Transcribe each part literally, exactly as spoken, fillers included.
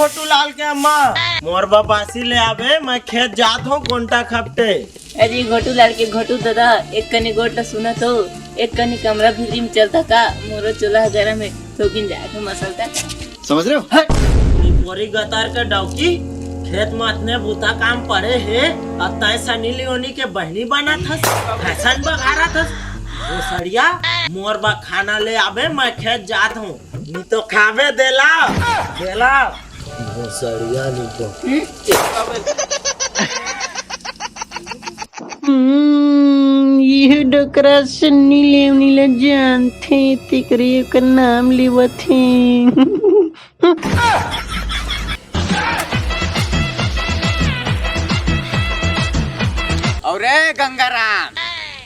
घोटू लाल के अम्मा, मोर बर बासी ले आबे, मैं खेत जात हूँ कोंटा खपटे। अरे घोटू लाल के घोटू दादा, एक कनी गोठ ला सुनत हो, एक कनी कमरा भीतरी में चलता का, मोरो चोला ह गरम है, थोकिन जाके मसलता का। समझ रहे हो? हट! निपोरी गतर के डौकी, खेत में अतने बूता काम पड़े हे, अब तय सनी लियोनी के बहनी बनत हस, फैशन बघारत हस। भोसड़िया, मोर बर खाना ले आबे, मैं खेत जात हूँ, नी तो खाबे देला, देला। भोसड़िया नी तो। हम्म, ये डोकरा सन्नी लेवनी ला जानथे, तेकरे ओकर नाम लेवत हे। अरे गंगाराम,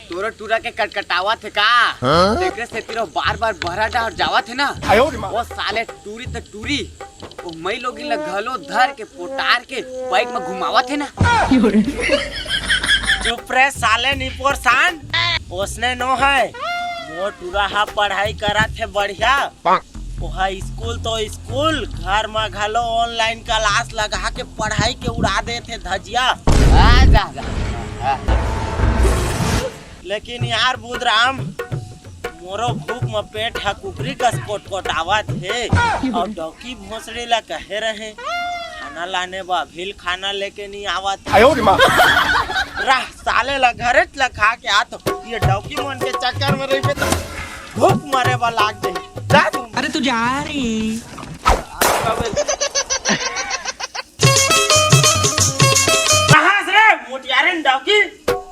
तोरो टूरा के कटकटावत हे का? हाँ? तेकरे से तिरो बार बार बहरा डहर जावत हे ना। आयो रे माँ। वो साले टूरी त टूरी, वो मई लोगिन ला घलो धर के पोटार के बाइक में घुमावत हे ना। चुप रे साले निपोर सान, ओसने नो है। मोर टूरा हा पढ़ाई करत हे बढ़िया। ओहा स्कूल तो स्कूल, घर में घलो ऑनलाइन क्लास लगा के पढ़ाई के उड़ा देत हे धजिया। आ, जा, जा। लेकिन यार बुधराम, मोरो भूख म पेट ह कुकरी कस कोटकोटावत हे। अउ डौकी भोसड़ी ला कहे रहे, खाना लाने बा, अभी ले खाना लेके नहीं आवत हे। आयो रे माँ। रह साले ला घरे च ला खा के आत हो। ये डौकी मन के चक्कर में रहिबे त भूख मरे बा लाग जाही। जा तू। अरे तू जा रे। कहाँ से रे मोटियारिन डौकी?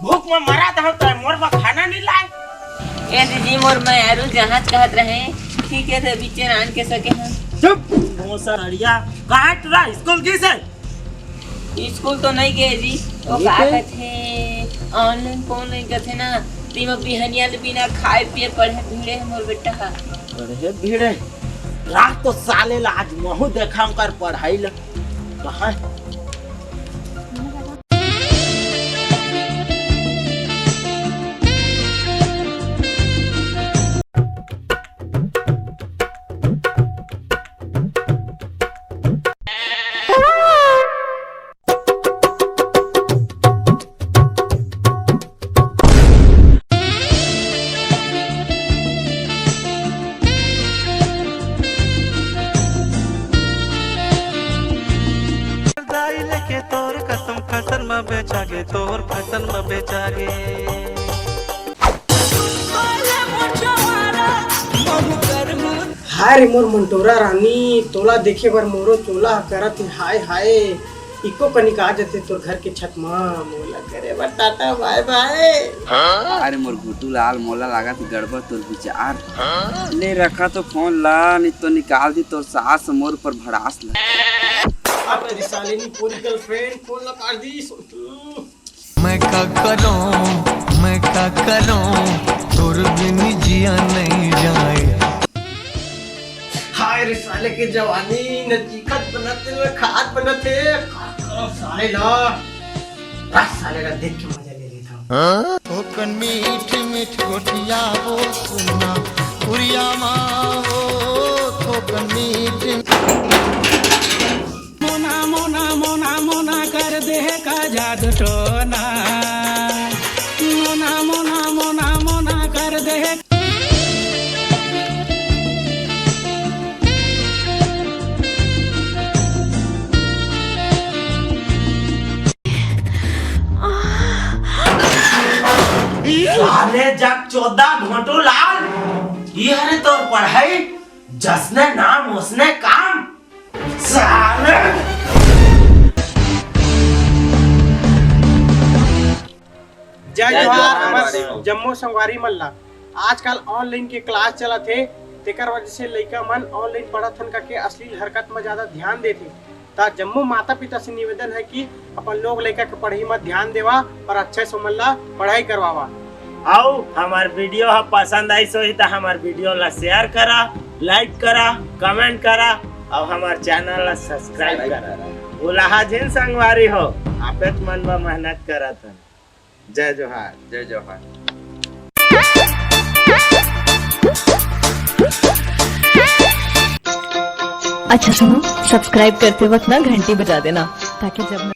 भूख में मरत हंव, तैं मोर बर खाना नहीं लाए। ए दीदी, मोर मेहरारू जहाज कहत रहे, ठीक है, तो बीचे आन के सके हैं। चुप, भोसड़िया। कहाँ है टूरा? स्कूल गिस हे? स्कूल तो नहीं गए जी, वो का कहथे, ऑनलाइन फोन नहीं कहथे ना, तीमा बिहनिया ले बिना खाए पिए पढ़े भिड़े है मोर बेटा हा। पढ़े भिड़े? राख तो साले ला आज महू देखा कर पढ़ाई ला। कहाँ? दाई लेके तोर कसम, फैशन में बेचा गे, तोर फैशन में बेचा गे। हाय रे मोर मंटोरा रानी, तोला देखे बर मोरो चोला ह करत हे हाय हाय। इको कनिक आ जते तोर घर के छत मा, मोला करे बर टाटा बाय बाय। अरे मोर घोटू लाल, मोला लागत गड़बड़ तोर विचार। ले रखा तो फोन ला, नहीं तो निकाल दी तोर सास मोर ऊपर भड़ास ला। अब तेरी साले निपोरी गर्लफ्रेंड फोन ला काट दी, सोचू। मैं का करूं, मैं का करूं, तोर बिन जिया नहीं जाए। हाय रे साले के जवानी, न चीखत बनत हे, न खात बनत हे। का करब साले ला? बस साले ला देख के मजा ले लेथंव। थोकन मीठ मीठ गोठियाबो सुना, उरिया मा हो, थोकन मीठ। मोना मोना मोना मोना कर दे का जादू टोना, मोना मोना मोना मोना कर दे। साले जग चोदा घोटू लाल, ये हरे तोर पढ़ाई, जसने नाम ओसने काम। साले। जय जय जोहार, जोहार, हमर जय जोहार। जम्मो संगवारी मन ला। आजकल ऑनलाइन के क्लास चलत हे, तेकर वजह से लइका मन ऑनलाइन पढ़त हन करके अश्लील हरकत म ज्यादा ध्यान देथे। त जम्मो माता पिता से निवेदन हे कि अपन लोग लइका के पढ़ई म ध्यान देवा और अच्छा से ओमन ला पढ़ाई करवावा। अउ हमर वीडियो ह पसंद आइस होही त हमर वीडियो ला शेयर करा, लाइक करा, कमेंट करा अउ हमर चैनल ला सब्सक्राइब करा। भुलाहा झिन संगवारी हो, आपेच मन बर मेहनत करत हन। जय जोहार। जय जोहार। अच्छा सुनो, सब्सक्राइब करते वक्त ना घंटी बजा देना, ताकि जब मैं